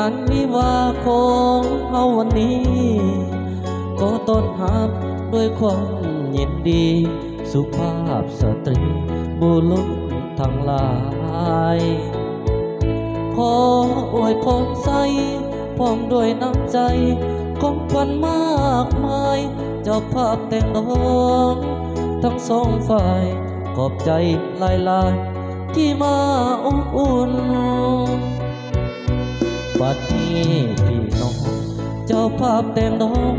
ງານວິວາຂອງເຮົາວັນນີ້ ຂໍຕ້ອນຮັບດ້ວຍຄວາມຍິນດີ ສຸພາບສະຕຣີບຸລຸດທັງຫຼາຍ. ຂໍອວຍພອນໃສ່ ພ້ອມດ້ວຍນ້ຳໃຈ ຂອງຂວັນມາກມາຍ ເຈົ້າພາບແຕ່ງດອງທັງສອງຝ່າຍ ຂອບໃຈຫຼາຍໆ ທີ່ມາອົບອຸ່ນ. ບັດນີ້ພີ່ນ້ອງເຈົ້າພາບແຕ່ງດອງ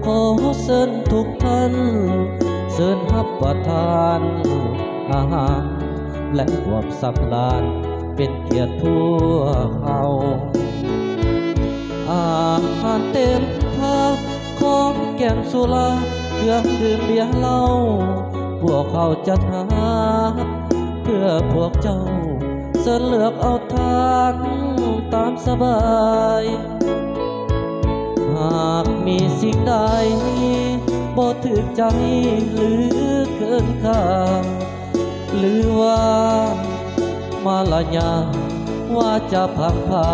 ຂໍເຊີນທຸກທ່ານ ເຊີນຮັບປະທານອາຫານ ແລະ ຮ່ວມສຳລານ ເປັນກຽດພວກເຮົາ. ອາຫານເຕັມພາບ ຂອງແກ້ມສຸລາ ເຄື່ອງດື່ມເບຍເຫຼົ້າ ພວກເຮົາຈັດຫາເພື່ອພວກເຈົ້າ ເຊີນເລືອກເອົາທານຕາມສະບາຍ. ຫາກມີສິ່ງໃດບໍ່ຖືກໃຈ ຫຼື ເກີນຄ່າ ຫຼືວ່າມາລະຍາດ ວາຈາພັງພາ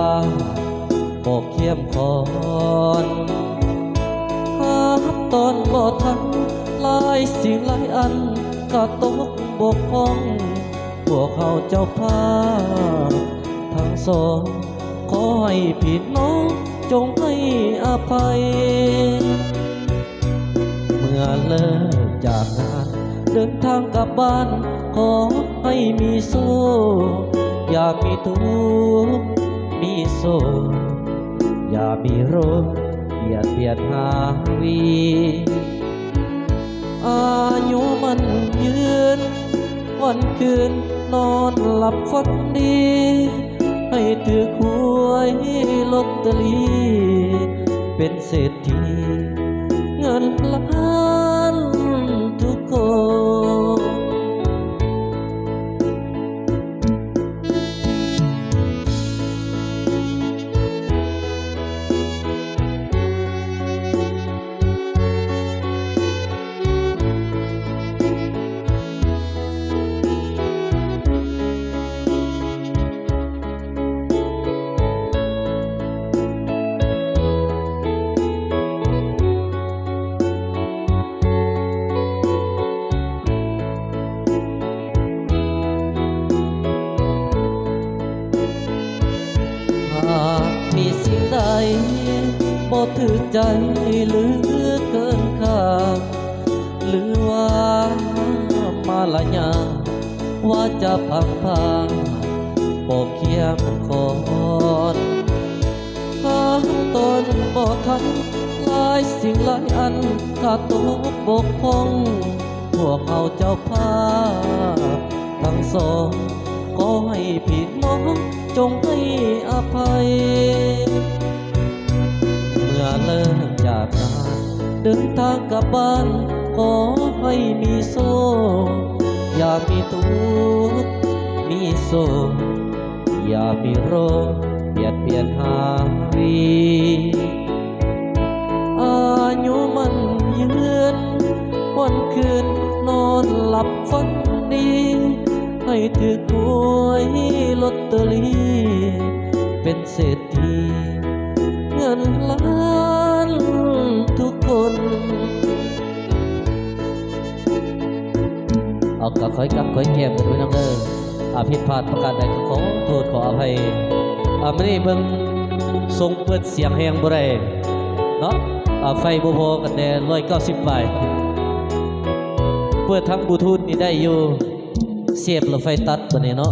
ກໍຄຽມຄອນ ຮັບຕ້ອນບໍ່ທັນ ຫຼາຍສິ່ງຫຼາຍອັນກະຕົກບົກຜ່ອງ ພວກເຮົາເຈົ້າພາບທັງສອງ ຂໍໃຫ້ພີ່ນ້ອງຈົ່ງໃຫ້ອະໄພ. ເມື່ອເລີກຈາກງານເດີນທາງກັບບ້ານ ຂໍໃຫ້ມີໂຊກ ຢ່າມີທຸກມີໂສກ ຢ່າມີໂລກບຽດບຽນຫາວີ ອາຍຸໝັ້ນຍືນ ວັນຄືນນອນຫຼັບຝັນດີ ໃຫ້ຖືກຫວຍລົດເຕີຣີ ເປັນເສດຖີເງິນລ້ານທຸກຄົນ. ຫາກມີສິ່ງໃດບໍ່ຖືກໃຈ ຫຼື ເກີນຄ່າ ຫຼືວ່າມາລະຍາດ ວາຈາພັງພາ ບໍ່ຄຽມຄອນ ຫາກຕ້ອນບໍ່ທັນ ຫຼາຍສິ່ງຫຼາຍອັນກະຕົກບົກຜ່ອງ ພວກເຮົາເຈົ້າພາບທັງສອງ ຂໍໃຫ້ພີ່ນ້ອງຈົ່ງໃຫ້ອະໄພ. ເມື່ອເລີກຈາກງານເດີນທາງກັບບ້ານ ຂໍໃຫ້ມີໂຊກ ຢ່າມີທຸກມີໂສກ ຢ່າມີໂລກບຽດບຽນຫາວີ ອາຍຸໝັ້ນຍືນ ວັນຄືນນອນຫຼັບຝັນດີ ໃຫ້ຖືກຫວຍລົດເຕີຣີ ເປັນເສດຖີເງິນລ້ານທຸກຄົນ. ເອົາ ກະຄ່ອຍກັບຄ່ອຍແກ້ມກັນໄປນຳເດີ. ອາ ຜິດພາດປະການໃດກໍຂໍໂທດຂໍອະໄພ. ອາ ມື້ນີ້ເບິ່ງຊົງເປີດສຽງແຮງບໍ່ໄດ້ເນາະ. ອາ ໄຟບໍ່ພໍກັນແດ່ ຮ້ອຍເກົ້າສິບປາຍ. ເປີດທາງບລູທູດນີ້ໄດ້ຢູ່ ເສບແລ້ວໄຟຕັດບັດນີ້ເນາະ.